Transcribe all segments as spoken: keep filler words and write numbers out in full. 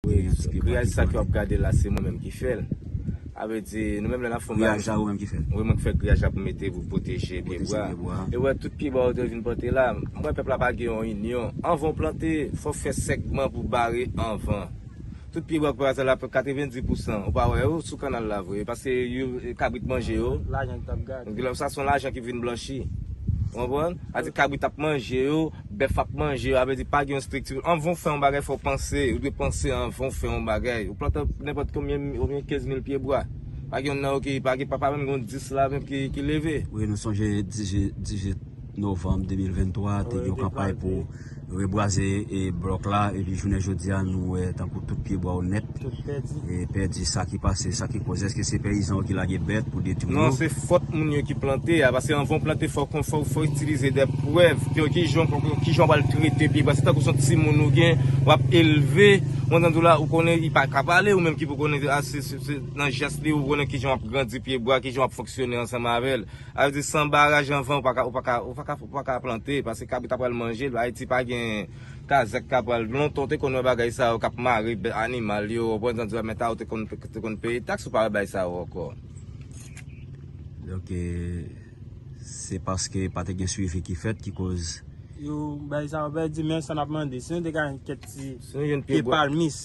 Griyaj sa ke w ap gade la, se mwen menm ki fè l. A vle di, nou menm lè n ap fè yon bagay. Griyaj la, ou menm ki fè l? Wi, mwen ki fè griyaj la pou mete, pou pwoteje pye bwa. E wè, tout pye bwa yo te vin plante la, m wè pèp la pa gen yon inyon. Anvan w plante, fò w fè sègman pou bare anvan. Tout pye bwa ki pa la, katrevenndis pousan, ou pa wè yo sou kanal la vre, paske yo, kabrit manje yo. Lajan ki t ap gate. Sa se yon lajan ki vin blanchi. Ou konprann? A di kabrit ap manje yo, bèf ap manje yo, a vle di pa gen yon estrikti. Anvan w fè yon bagay, fò w panse. Ou dwe panse anvan w fè yon bagay. Ou plante nenpòt konbyen, konbyen kenz mil pye bwa. Pa gen youn nan yo ki, pa gen, pa, pa menm gen dis la menm ki, ki leve. Wi, nou sonje dizuit, dizuit novanm de mil venntwa, te gen yon kanpay pou rebwaze e blòk la, epi jounen jodi a, nou wè tankou tout pye bwa yo nèt. Tout pèdi. E pèdi, sa ki pase, sa ki koze, èske se peyizan yo ki lage bèt pou detwi yo? Non, se fòt moun yo ki plante a, paske anvan w plante, fò w, fò, fò w itilize de prèv, ki, ki jan, ki jan w pral trete pye bwa. Se tankou se yon timoun ou gen, w ap elve, ou antann ou la, ou konnen, li pa ka pale, ou menm ki pou konnen, a, se, se, se nan jès li, ou konnen ki jan w ap grandi pye bwa, ki jan w ap fonksyone ansanm avè l. A vle di, san baraj anvan, ou pa ka, ou pa ka, ou pa ka, ou pa ka plante, paske kabrit ap pral manje l. Ayiti pa gen kazèk k ap pral. Lontan, ou te konn wè bagay sa yo k ap mare bè-, animal yo, ou konprann, men ta ou te konn, te konn peye taks, ou pa wè bagay sa yo ankò. Donk, e, se paske pa te gen swivi ki fèt ki koz. Yo, bagay sa yo pèdi, men sa n ap mande, si nou te ka jwenn kèk ti pye palmis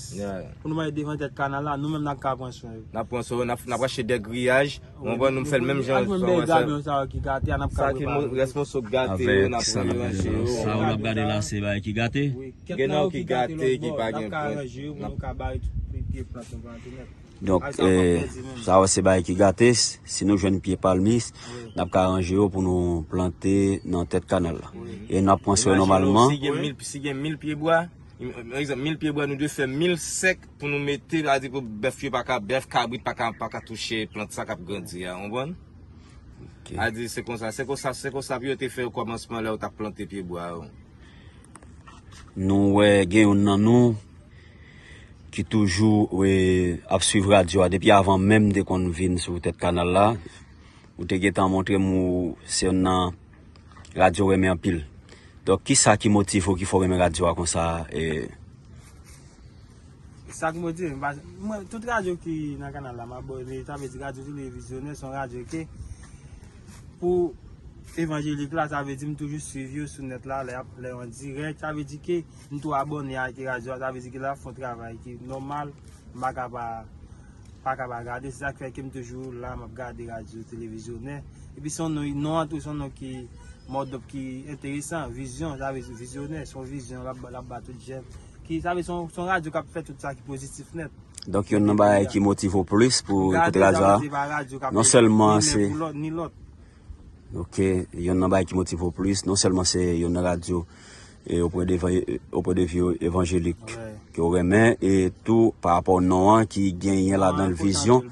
pou nou mete devan tèt kanal la, nou menm n ap ka pran swen yo. N ap pran swen yo, n ap, n ap rache de griyaj. Ou konprann, nou fè l menm jan. Ak menm bèl gayon sa yo ki gate a, n ap ka repare. Sa ki rès moso k gate yo, n ap ranje yo. Sa w ap gade la, se bagay ki gate? Gen nan yo ki gate, ki pa gen plant. N ap ka ranje yo pou nou ka bare tout pye plant nou plante nèt. Donk, e, sa yo se bagay ki gate, si nou jwenn pye palmis, n ap ka ranje yo pou nou plante nan tèt kanal la. E n ap pran swen yo nòmalman. Si gen mil, si gen mil pye bwa, pa egzanp, mil pye bwa, nou dwe fè mil sèk pou nou mete, sa vle di pou bèf yo pa ka, bèf, kabrit pa ka, pa ka touche plant sa k ap grandi a, ou konprann? Sa vle di se konsa, se konsa, se konsa pou yo te fè okòmansman lè yo t ap plante pye bwa yo. Nou wè gen youn nan nou ki toujou, e, ap swiv radyo a depi avan menm m te konn vin sou tèt kanal la. Ou te gentan montre m ou se youn nan radyo w renmen anpil. Donk, kisa ki motive w ki fè w renmen radyo a konsa, e? Sa k motive m, paske mwen, tout radyo ki nan kanal la, m abòne, sa vle di radyo televizyonè, se yon radyo ke pou evanjelik la, sa vle di m toujou swiv yo sou nèt la, lè y ap, lè yo an dirèk, sa vle di ke m tou abòne ak radyo a, sa vle di ke lè y ap fè yon travay ki nòmal, m pa ka pa, pa ka pa gade, se sa k fè ke m toujou la, m ap gade radyo televizyonè. Epi se yon non, non an tou, se yon non ki, mòd ki enteresan, vizyon, sa vle di vizyonè, se yon vizyon l ap, l ap ba tout jèn. Ki, sa vle di se yon, se yon radyo k ap fè tout sa ki pozitif nèt. Donk, youn nan bagay ki motive w plis pou ekoute radyo a, non sèlman se, ok, youn nan bagay ki motive w plis, non sèlman se youn nan radyo, e, auprès de, auprès de vie evanjelik ke w renmen, e tou pa rapò non an ki genyen ladan l vizyon.